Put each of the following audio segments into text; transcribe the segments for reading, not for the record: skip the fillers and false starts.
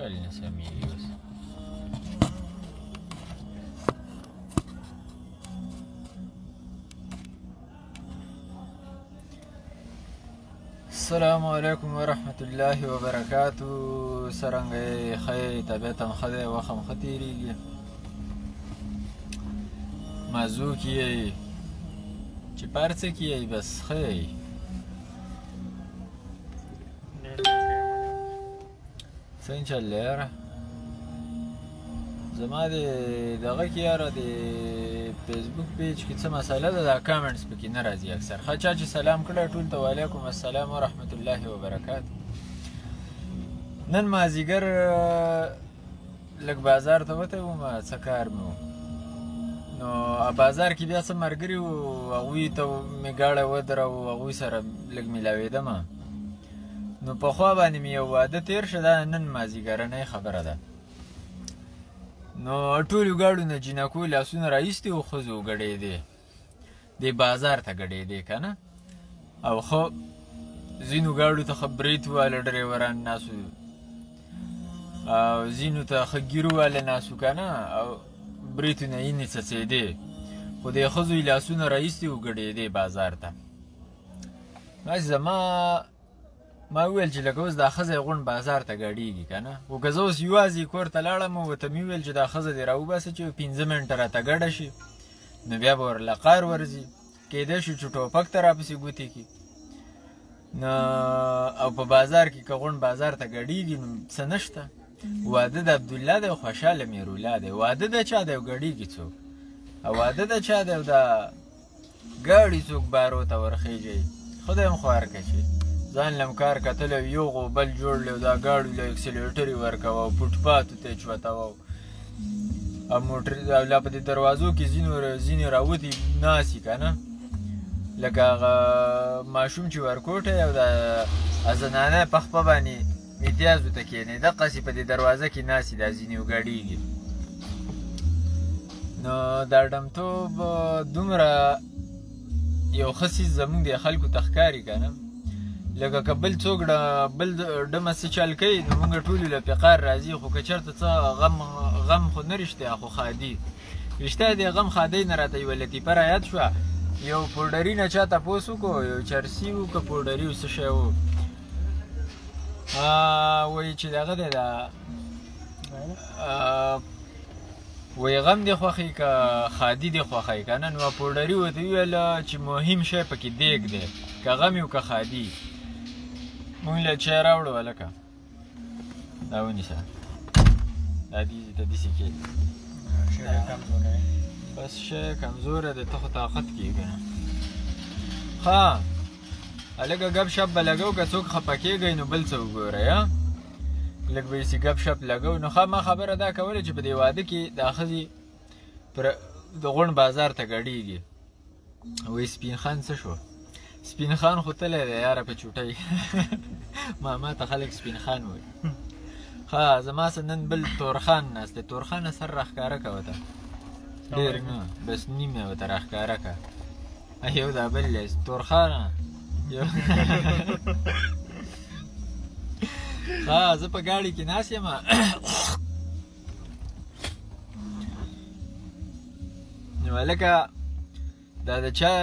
ولې نه سمېږي اوس؟ السلام علیکم ورحمت الله وبرکاتو. څرنګه یې؟ ښه یې؟ طبیعت هم ښه دی؟ وخت هم ښه تېرېږي؟ مزو کې یې چې په هر څه کې یې بس ښه یې. څنګه چل دی یاره؟ زما د دغه کې یاره د فیسبوک پیج کې څه مسله ده، دا کامنټس پکې نه راځي اکثر. ښه چا چې سلام کړی ټول ته وعلیکم السلام ورحمت الله وبرکات. نن مازدیګر لږ بازار ته وتی وم، څه کار مې و. نو بازار کې بیا څه ملګري وو، هغوی ته مې ګاډی ودراوه، هغوی سره لږ میلاوېدم. نو پخوا باندې مې یو واده تېر شو، دا نن مازدیګرنۍ خبره ده. نو ټولو ګاډو نه جینکو لاسونه راایستي وو، ښځو ګډېدې، دې بازار ته ګډېدې که نه. او ښه ځینو ګاډو ته ښه برېت واله ډریوران ناست وو، او ځینو ته ښه ګیرو واله ناست وو که نه، او برېتونه یې نه څڅېدې، خو دې ښځو یې لاسونه راایستي وو، ګډېدې بازار ته. بس زما ما وویل چې لکه اوس دا ښځه غونډ بازار ته ګډېږي که نه، خو که زه اوس یوازې کور ته لاړم ورته مې وویل چې دا ښځه دې راوباسه چې 5 منټه راته ګډه شي، نو بیا به ورله قار ورځي، کېدای شي چې ټوپک ته راپسې ګوتې کړي. نو او په بازار کې که غونډ بازار ته ګډېږي نو څه نشته. واده د عبدالله دی، خوشحاله میرالله دی. واده د چا دی او ګډېږي څوک؟ او واده د چا دی او دا ګاډي څوک بارو ته ورخېږي؟ خدای هم خوار که چې ځان لم کار کتلی یو غوبل جوړ لی، دا ګاډو له اکسلیټر یې ورکوه او فوټپاتو ته یې چوتوه او موټر او لا په دې دروازو کې ځینې راوتي ناست که نه، لکه هغه ماشوم چې ورکوټی او دا زنانه په خپه باندې میتیازو ته کښېني، دقسې په دې دروازه کې ناست دا ځینې وګډېږي. نو دا ډمتوب دومره یو ښه څیز زموږ د خلکو ته ښکاري که نه، لکه که بل څوک بل ډمه څه چل کوي نو موږ ټولو له فقار راځي، خو که چېرته څه غم خو نه رښتیا، خو ښادي رښتیا دی. غم ښادۍ نه راته یوه لطیفه رایاد شوه. یو پوډري نه چا تپوس وکړو، یو چرسي و که پوډري و څه شی و، وایي چې دغه دی دا وایي غم دې خوښي که ښادي دې خوښي که نه. نو پوډري ورته وویل چې مهم شی پکې دیګ دی، که غم یو که ښادي. مونږ له چای راوړو هلکه، دا ونیسه، دا دې ته داسې کېږي. بس شی کمزوری دی، ته خو طاقت کې که نه. ښه هلکه ګپ شپ به لګو، که څوک خفه کېږئ نو بل څه وګورئ، ها لږ به یې ګپ شپ لګو. نو ښه ما خبره دا کوله چې په دې واده کې دا ښځې پر د غونډ بازار ته ګډېږي. وایي سپین خان څه شو؟ سپین خان خو تللی دی یاره په چوټۍ. ما ته خلک سپین خان وایي. ښه زما سره نن بل تورخان ناست دی. تورخانه سر راښکاره که ورته، ډېر نه بس نیمه ورته راښکاره که. یو دا بل دی تورخانه یو. ښه زه په ګاډي کې ناست یم. نو هلکه دا د چا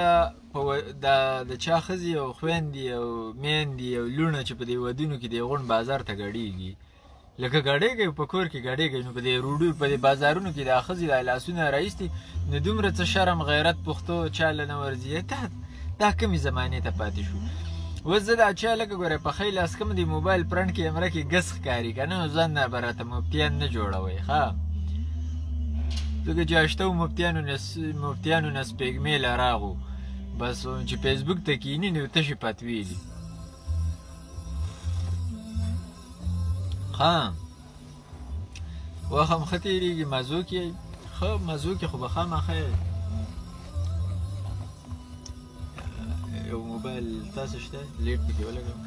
دا د چا ښځې او خویندې او میندې او لوڼه چې په دې ودونو کې د غونډ بازار ته ګډېږي، لکه ګډېږي په کور کې ګډېږي، نو په دې روډو په دې بازارونو کې دا ښځې دا لاسونه راایستي، نو دومره څه شرم غیرت پښتو چا له نه ورځي. دا کومې زمانې ته پاتې شو؟ اوس زه دا چا لکه ګوره په ښی لاس کوم د موبایل فرنټ کیمره کې ګس ښکاري که نه، نو ځان نه به راته مفتیان نه جوړوئ. ښه ځکه چې اشته مفتیانو نه سپېږمې له راغو، بس چې فیسبوک ته کښېني نو تشې فتوې دي. ښه وخت هم ښه تېرېږي، مزو کې ښه مزو کې خو به خامخا یې. یو موبایل تاسو شته لیټ پکې ولګوم.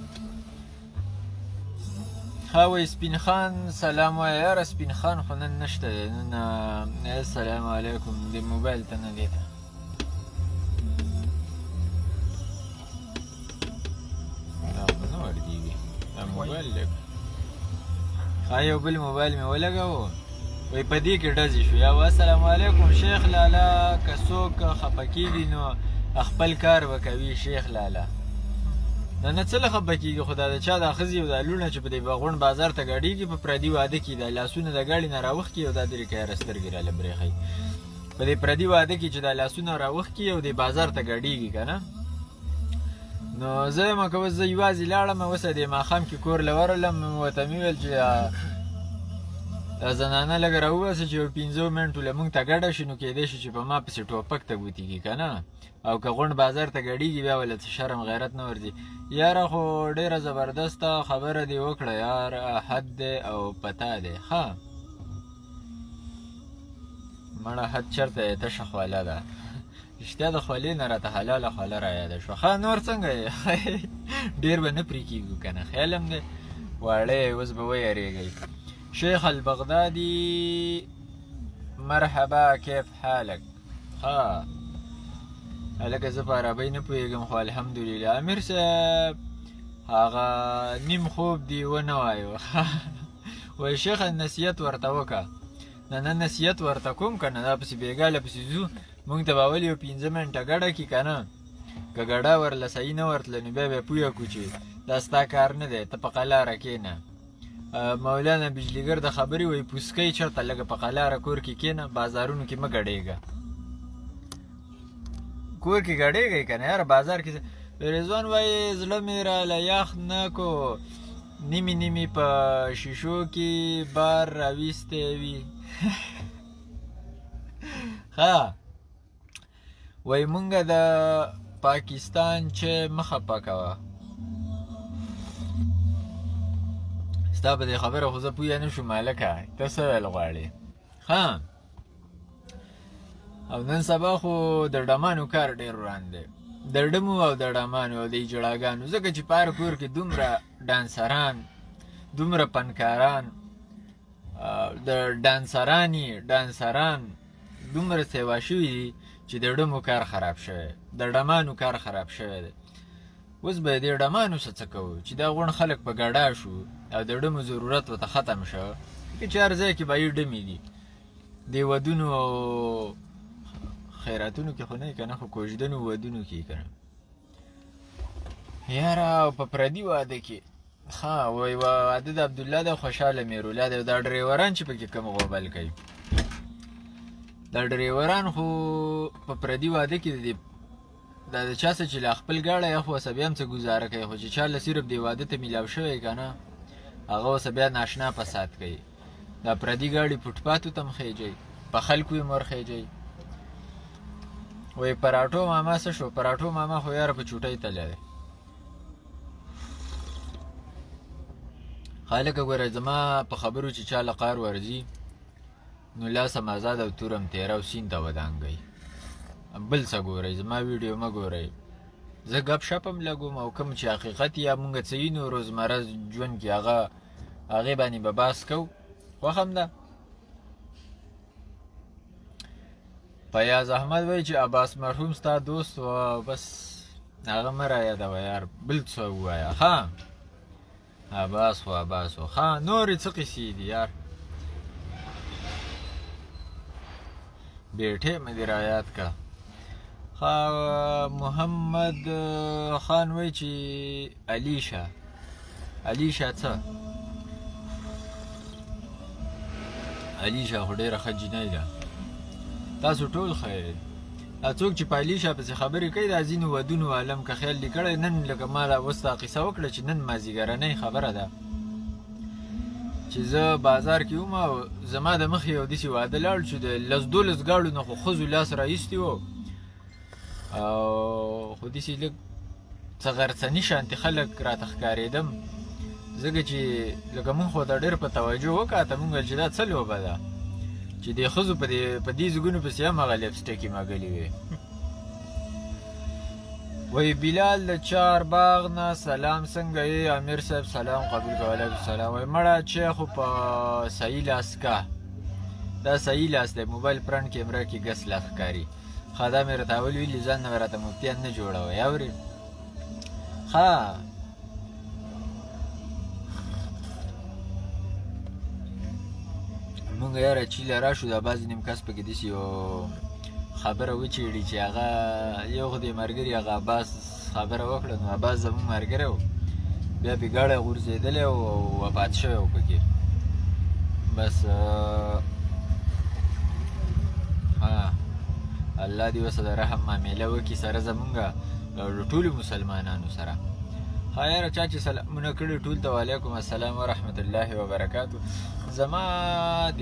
ښه وایي سپین خان سلام وایه. یاره سپین خان خو نن نشته دی، نن السلام علیکم د موبایل ته نه دی ته. دا خو نه وردېږي، دا موبایل دی. ښه یو بل موبایل مې ولګاوه، وایي په دې کې ډزې شو. یا السلام علیکم شیخ لالا، که څوک خفه کېږي نو خپل کار به کوي شیخ لالا. نه نه څه له خفه کېږي، خو دا د چا دا ښځې او دا لوڼه چې په دې غونډ بازار ته ګډېږي په پردي واده کې، دا لاسونه د ګاډي نه راوښکي او دا درې که یاره سترګې راله برېښوي. په دې پردي واده کې چې دا لاسونه راوښکي او دې بازار ته ګډېږي که نه، نو زه یم که اوس زه یوازې لاړم، اوس دې ماښام کې کور له ورغلم، ورته مې وویل چې دا زنانه لږه راوباسه چې یو 5 منټو له موږ ته ګډه شي، نو کېدای شي چې په ما پسې ټوپک ته ګوتېږي که نه، او که غونډ بازار ته ګډېږي بیا ولې څه شرم غیرت نه ورځي. یاره خو ډېره زبردسته خبره دې وکړه یار، حد دی او پتا دی. ښه مړه حد چېرته دی، تشه خوله ده. رښتیا د خولې نه راته حلاله خوله رایاده شوه. ښه نور څنګه یې؟ ډېر به نه پرې کېږو که نه، خیال هم دی واړه یې، اوس به ویرېږئ. شیخ البغدادي مرحبا کیف حالک؟ ښه هلکه زه په عربۍ نه پوهېږم خو الحمدلله. امیر صاحب هغه نیم خوب دی ونه وایو. وایي شیخ نصیحت ورته وکړه. نه نه نصیحت ورته کوم که نه، دا پسې بېګا له پسې ځو، موږ ته به اول یو 5 منټه ګډه کړي که نه، که ګډه ورله صحیح نه ورتله نو بیا به پوهه کړو چې دا ستا کار نه دی، ته په قلاره کښېنه. مولانا بجلیګر د خبرې وایي پوسکۍ چېرته لږه په قلاره کور کې کښېنه، بازارونو کې مه ګډېږه. کور کې ګډېږئ که نه یاره، بازار کې. رضوان وایي زړه مې راله یخ نه کو، نیمې نیمې په شیشو کې بار راویستی وي. ښه وایي مونږ د پاکستان چې مخه پکوه. ستا په دې خبره خو زه پوه نه شوم هلکه، ته څه ویل غواړې؟ ښه او نن سبا خو د ډمانو کار ډېر وران دی، د ډمو او د ډمانو او د اجړاګانو، ځکه چې په هر کور کې دومره ډانسران، دومره فنکاران، د ډانسرانې ډانسران دومره سیوا شوي دي چې د ډمو کار خراب شوی، د ډمانو کار خراب شوی دی. اوس به دې ډمانو څه څه کوو چې دا غونډ خلک په ګډا شو او د ډمو ضرورت ورته ختم شو، ځکه چې هر ځای کې به یې ډمې دي. د ودونو او خیراتونو کې خو نه که نه، خو کوژدنو ودونو کې که نه یاره، او په پردي واده کې. ښه وایي واده د عبدالله دی، خوشحاله میرالله دی. دا ډریوران چې پکې کوم غوبل کوي، دا ډریوران خو په پردي واده کې د دا د چا څه چې لا خپل ګاډی خو اوسه بیا هم څه ګزاره کوي، خو چې چا له صرف دې واده ته میلاو شوی که نه، هغه اوسه بیا ناشنا فساد کوي. دا پردي ګاډي فوټپاتو ته هم خېژوي، په خلکو یې هم ورخېژوي. وایي پراټو ماما څه شو؟ پراټو ماما خو یاره په چوټۍ تللی دی. خلک ګوره زما په خبرو چې چا له قار ورځي نو لاس هم ازاد او تور هم تیره او سیند ته ودانګوي. بل څه ګورئ، زما ویډیو مه ګورئ. زه ګپ شپ هم لګوم او کوم چې حقیقت یا مونږ څه وینو روزمره ژوند کې هغه هغې باندې به بحث کوو. خوښه هم ده. فیاض احمد وایي چې عباس مرحوم ستا دوست و، بس هغه مه رایادوه یار، بل څه ووایه. ښه عباس خو عباس و. ښه نورې څه قصې دي یار؟ بیټې مې دې رایاد که. ښه محمد خان وایي چې علیشه، علیشه څه؟ علیشه خو ډېره ښه جینۍ ده. تاسو ټول ښه یئ. دا څوک چې په علیشه پسې خبرې کوي، دا ځینو ودونو عالم که خیال دې کړی، نن لکه ما دا اوس دا قصه وکړه چې نن مازدیګرنۍ خبره ده چې زه بازار کې وم او زما د مخې یو داسې واده لاړ چې د لس دولس ګاډو نه خو ښځو لاس را ایستي وو، او خو داسې لږ څه غرڅني شانتې خلک راته ښکارېدم، ځکه چې لکه مونږ خو ته ډېر په توجه وکاته، مونږ ویل چې دا څه لوبه ده چې د ښځو په دې زګونو پسې هم هغه لپسټکې مګلې وې. وایي بلال د چار باغ نه سلام، څنګه یې امیر صاحب؟ سلام قبول که. وعلیکم سلام. وایي مړه چې خو په صحیح لاس کا، دا صحیح لاس دی، موبایل فرنټ کیمره کې ګس لاس ښکاري. ښه دا مې راته اول ویلي، ځان نه مې راته مفتیان نه جوړوئ، اورې؟ ښه مونږ یاره چې له راشو دا بعضې نیم کس پکې داسې یو خبره وچېړي چې هغه یو خو دې ملګري هغه عباس خبره وکړه، نو عباس زموږ ملګری و، بیا پې ګاډی غورځېدلی و او وفات شوی و پکې. بس ها الله دې ورسره د رحم معامله وکړي سره زمونږ ټولو مسلمانانو سره. ها یاره چا چې سلامونه کړي ټول ته وعلیکم السلام ورحمت الله وبرکاتو. زما د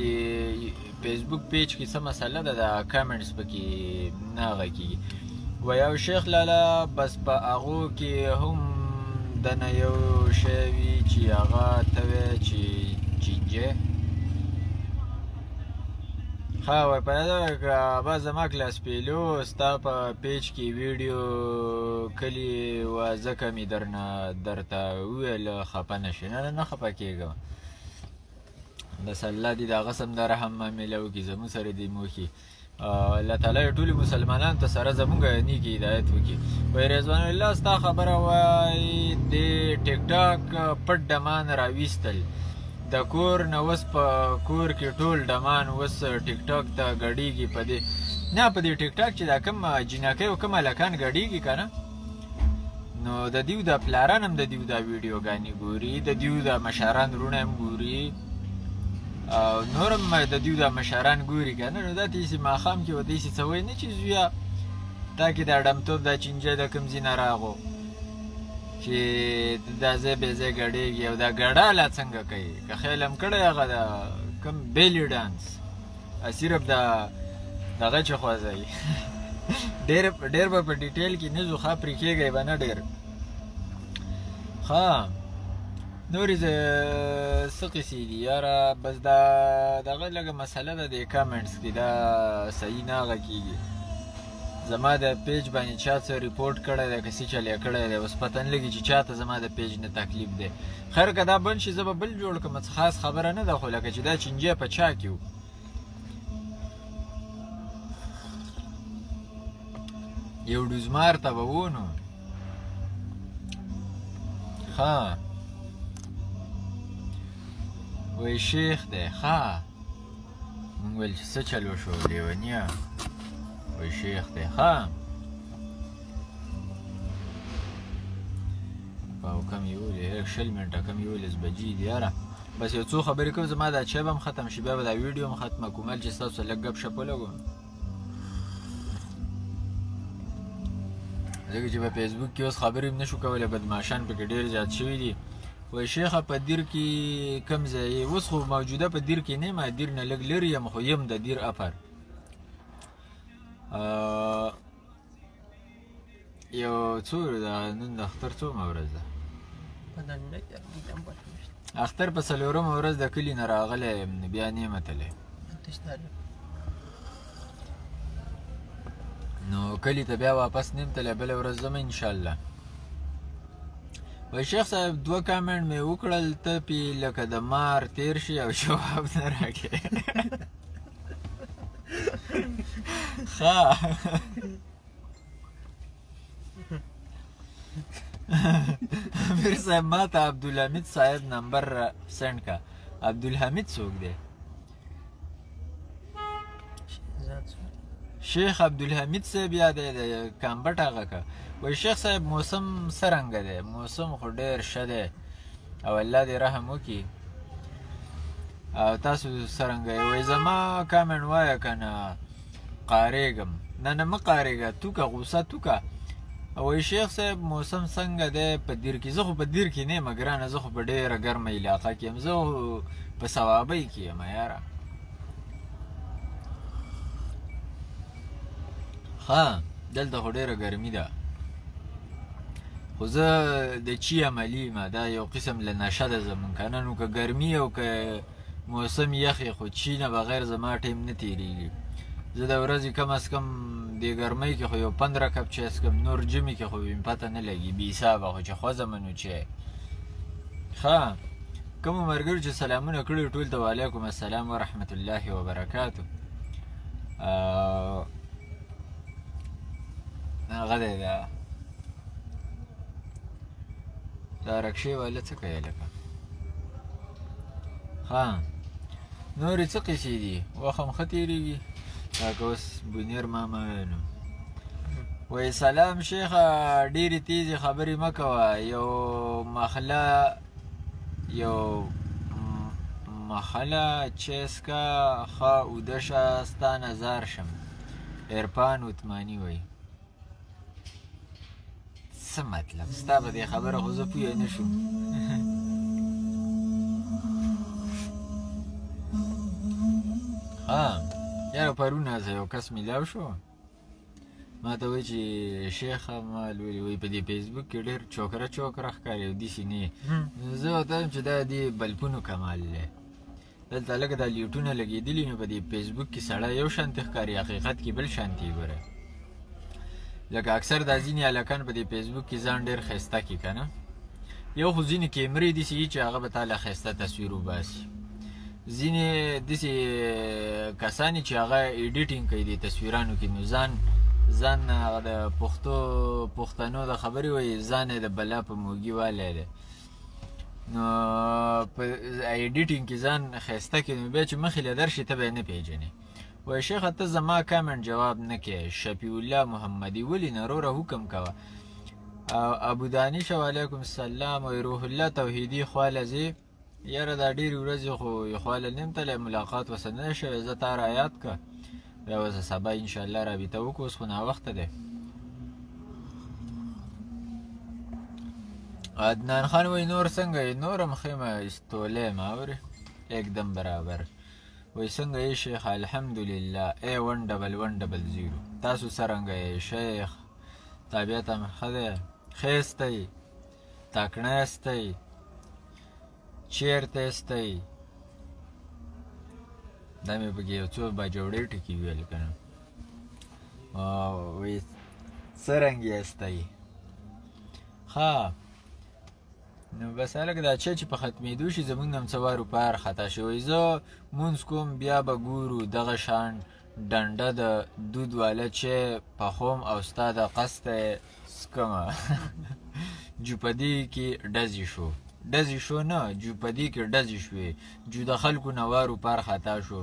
فیسبوک پیج کې څه مسله ده، دا کمنټس پکې نه هغه کېږي. وایي شیخ لالا بس په هغو کې هم دنه یو شی وي چې هغه ته وایي چې چینجی. ښه وایي په یاد کړه بس زما کلاس پیلو ستا په پیج کې ویډیو کلي وه، ځکه مې درنه درته وویل خفه نه شې. نه نه نه خفه کېږم، بس الله دې د هغه سم د رحم معامله وکړي، زموږ سره دې موښي. الله تعالی ټول مسلمانانو ته سره زموږ نیکي هدایت وکړي. وایي رضوان الله ستا خبره وایي د ټیک ټاک پټ ډمان راویستل د کور نه، اوس په کور کې ټول ډمان اوس ټیک ټاک ته ګډېږي. په دې نه په دې ټیک ټاک چې دا کوم جینکۍ او کوم هلکان ګډېږي که نه، نو د دیو د پلاران هم د دیو دا ویډیوګانې ګوري، د دیو د مشران وروڼه هم ګوري او نور هم د دیو دا مشران ګوري که نه. نو دا تېسې ماښام کې به داسې څه وایي نه چې زویه تا کې دا ډمتوب دا چینجی د کوم ځای نه راغو چې دا ځای بې ځای ګډېږي او دا ګډا لا څنګه کوي، که خیال هم کړی هغه د کوم بیلي ډانس صرف دا دغه چې خوځوي. ډېر ډېر به په ډیټیل کې نه ځو، ښه پرې کېږی به نه ډېر. ښه نورې څه قصې دي یاره؟ بس دا دغه لږه مسله ده د کمنټس کې، دا صحیح نه هغه کېږي. زما د پیج باندې چا څه ریپورټ کړی دی که څه چل یې کړی دی، اوس پته نه لګي چې چا ته زما د پیج نه تکلیف دی. خیر که دا بند شي زه به بل جوړ کړم، څه خاص خبره نه ده، خو لکه چې دا چینجی په چا کې و. یو ډوزمار ته به و نو. ښه وایي شیخ دی. ښه مونږ ویل چې څه چل وشو لیونیه، وایي شیخ دی. ښه پاو کم یولې 20 منټه کم 11 بجې دي یاره. بس یو څو خبرې کوم، زما دا چای به هم ختم شي، بیا به دا ویډیو هم ختمه کوم، چې ستاسو لږ ګپ شپ ولګوم، ځکه چې په فیسبوک کې اوس خبرې هم نشو کولی، بدمعاشان پکې ډېر زیات شوي دي. وایي شیخه په دیر کې کوم ځای یې؟ اوس خو موجوده په دیر کې نه یم، دیر نه لږ لرې یم، خو یم د دیر افر. یو څو ده نن د اختر څومه ورځ ده؟ اختر په څلورمه ورځ د کلي نه راغلی یم، بیا نه یم تللی. نو کلي ته بیا واپس نه یم تللی، بله ورځ ځم انشاءالله. وایي شیخ صاحب دوه کامنټ مې وکړل، ته پې لکه د مار تېر شي او جواب نه راکې. ښه امیر صاحب ما ته عبدالحمید صاحب نمبر سند کا. عبدالحمید څوک دی؟ شیخ عبدالحمید صاحب یاد دی د کامبټ هغه که. وایي شیخ صاحب موسم څرنګه دی؟ موسم خو ډېر ښه دی او الله دې رحم وکړي. او تاسو څرنګه یې؟ وایي زما کامنټ وایه که نه قارېږم. نه نه مه قارېږه، توکه غوسه توکه. وایي شیخ صاحب موسم څنګه دی په دیر کې؟ زه خو په دیر کې نه یم ګرانه، زه خو په ډېره ګرمه علاقه کې یم، زه خو په صوابۍ کې یم یاره. ښه دلته خو ډېره ګرمي ده، خو زه د چی عملي یم، دا یو قسم له نشه ده زمونږ که نه، نو که ګرمي او که موسم یخ خو چی نه بغیر زما ټایم نه تېرېږي. زه د ورځې کم از کم دې ګرمۍ کې خو یو 15 کپ چای څښم، نور ژمي کې خو مې پته نه لګي بې حسابه، خو چې خوځم نو چای. ښه کومو ملګرو چې سلامونه کړي ټول ته وعلیکم السلام ورحمت الله وبرکاتو. هغه دی دا دا رکشې والا څه کوي لکه. ښه نورې څه قصې دي؟ وخت هم ښه تېرېږي. دا که اوس بونیر ماما وی نو وایي سلام شیخه، ډېرې تیزې خبرې مه کوه، یو مخله چیسکه ښه اوده شه، ستا نظر شم. عرفان عثماني وایي. څه مطلب؟ ستا په دې خبره خو زه پوه نه شوم. ها یاره پرون هسې یو کس میلاو شو، ما ته وایي چې شیخ ما لولي، وایي په دې فیسبوک کې ډېر چوکره چوکره ښکاري او داسې نه. زه ورته وایم چې دا دې بلپونو کمال دی، دلته لږ دا لیټونه لګېدلي، نو په دې فیسبوک کې سړی یو شانتې ښکاري، حقیقت کې بل شانتې ګوره. لکه اکثر دا ځینې هلکان په دې فیسبوک کې ځان ډېر ښایسته کړي که نه، یو خو ځینې کیمرې داسې وي چې هغه به تا له ښایسته تصویر وباسي، ځینې داسې کسان چې هغه ایډیټینګ کوي دې تصویرانو کې، نو ځان هغه د پښتنو د خبرې وایي، ځان یې د بلا په موږي والی دی، نو په ایډیټینګ کې ځان ښایسته کړي، نو بیا چې مخې له درشي ته به یې نه پېژنې. وایي شیخه ته زما کامنټ جواب نه کې. شفیع الله محمدي ولې نه وروره حکم کوه. ابو دانش وعلیکم السلام. وایي روح الله توحیدي خواله ځې؟ یاره دا ډېرې ورځې خو خواله نه یم تللی، ملاقات ورسره نه دی شوی، زه تا رایاد که، بیا به سبا انشاءالله رابطه وکړو، اوس خو ناوخته دی. عدنان خان وایي نور څنګه یې؟ نور هم ښه یم، استولی یم، اورې اکدم برابر. وایي څنګه یې شیخ؟ الحمدلله. ای 11100. تاسو څرنګه یې شیخ؟ طبیعت هم ښه دی؟ ښه یاستئ؟ تکړه یاستئ؟ چېرته یاستئ؟ دا مې پکې یو څو باجوړې ټکي وویل که نه. وایي څرنګه یاستئ؟ ښه نو بس هلکه دا چای چې په ختمېدو شي زمونږ هم څه وار پار خطا شي. وایي زه مونځ کوم بیا به ګورو، دغه شان ډنډه د دود واله چای پخوم او ستا د قصده څکمه. جو په دې کې ډزې شو، ډزې شو نه، جو په دې کې ډزې شوې، جو د خلکو نه وار پار خطا شو،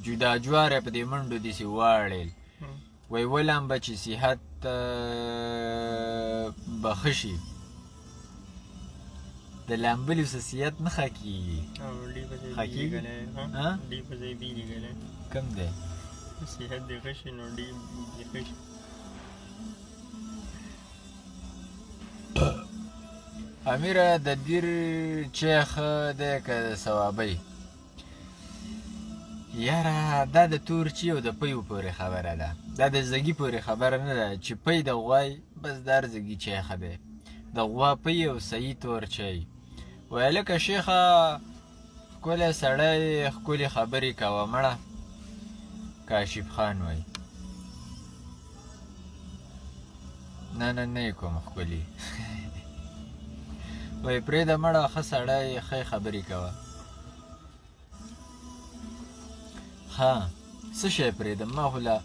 جو دا جواره په دې منډو داسې واړېل. وایي ولامبه چې صحت به ښه شي. د لامبلو څه صحت نه ښه کېږي. ښه کېږي؟ ډي په ځای بي لیکلی. کوم دی؟ صحت دې ښه شي نو ډي دې ښه شي. امیره د دیر چای ښه دی که د ثوابۍ؟ یاره دا د تور چي او د پیو پورې خبره ده، دا د زګي پورې خبره نه ده. چې پی د غوای بس د هر زګي چای ښه دی، د غوا پی او صحیح تور چای. وایي لکه شیخه ښکلی سړی ښکلې خبرې کوه مړه. کاشف خان وایي نه نه نه یې کوم ښکلي. وایي پرېږده مړه، ښه سړی ښې خبرې کوه. ښه څه شی پرېږدم؟ ما خو لا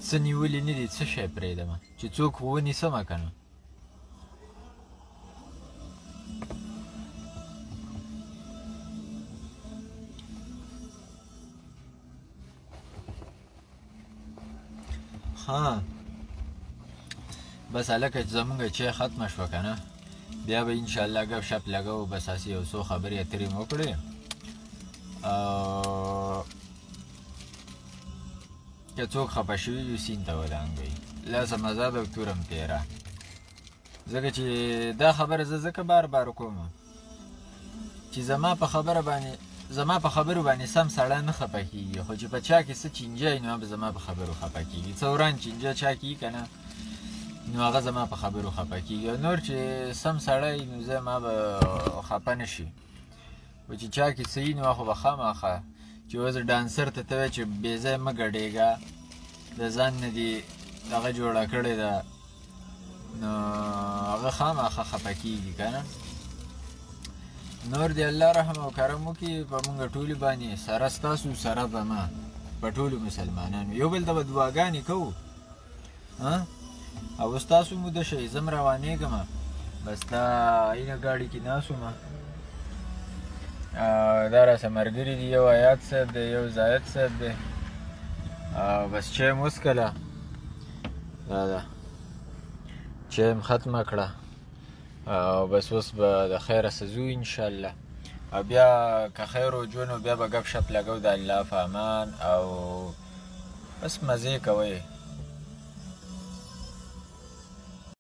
څه نیولي نه دي، څه شی پرېږدم چې څوک خو ونیسمه که نه. ها بس هلکه چې زمونږ چای ختمه شوه که نه، بیا به انشاءالله ګپ شپ لګوو، بس هسې یو څو خبرې اترې مو وکړې. او که څوک خفه شوي وي سیند ته ودانګوي، لاسه مزه ده او تورم تېره. ځکه چې دا خبره زه ځکه بار بار کوم چې زما په خبره باندې، زما په خبرو باندې سم سړی نه خفه کېږي، خو چې په چا کې څه چینجی وي نو به زما په خبرو خفه کېږي. څه وران چینجی چا کې که نه نو هغه زما په خبرو خفه کېږي، او نور چې سم سړی نو زه ما به خفه نه شي. خو چې چا کې څه وي نو خو به خامخا چې اوس ډانسر ته ته وایې چې بې ځایه مه ګډېږه، د ځان نه دي هغه جوړه کړې ده، نو هغه خامخا خفه کېږي که نه. نور دی الله رحم او کرم وکړي په موږ ټولو باندې، سره ستاسو سره زما، په ټولو مسلمانانو. یو بل ته به دعاګانې کوو. او اوس تاسو مو د شئ، زه هم روانېږم، بس دا اینه ګاډي کې ناست وم. دا راسه ملګري دي، یو آیات صاحب دی، یو زاید صاحب دی. بس چای مو وڅکله، دا ده چای مې ختمه کړه. او بس اوس به د خیره څه ځو انشاءالله. او بیا که خیر و ژوند، بیا به ګپ شپ لګو. د الله په امان او بس مزې کوئ.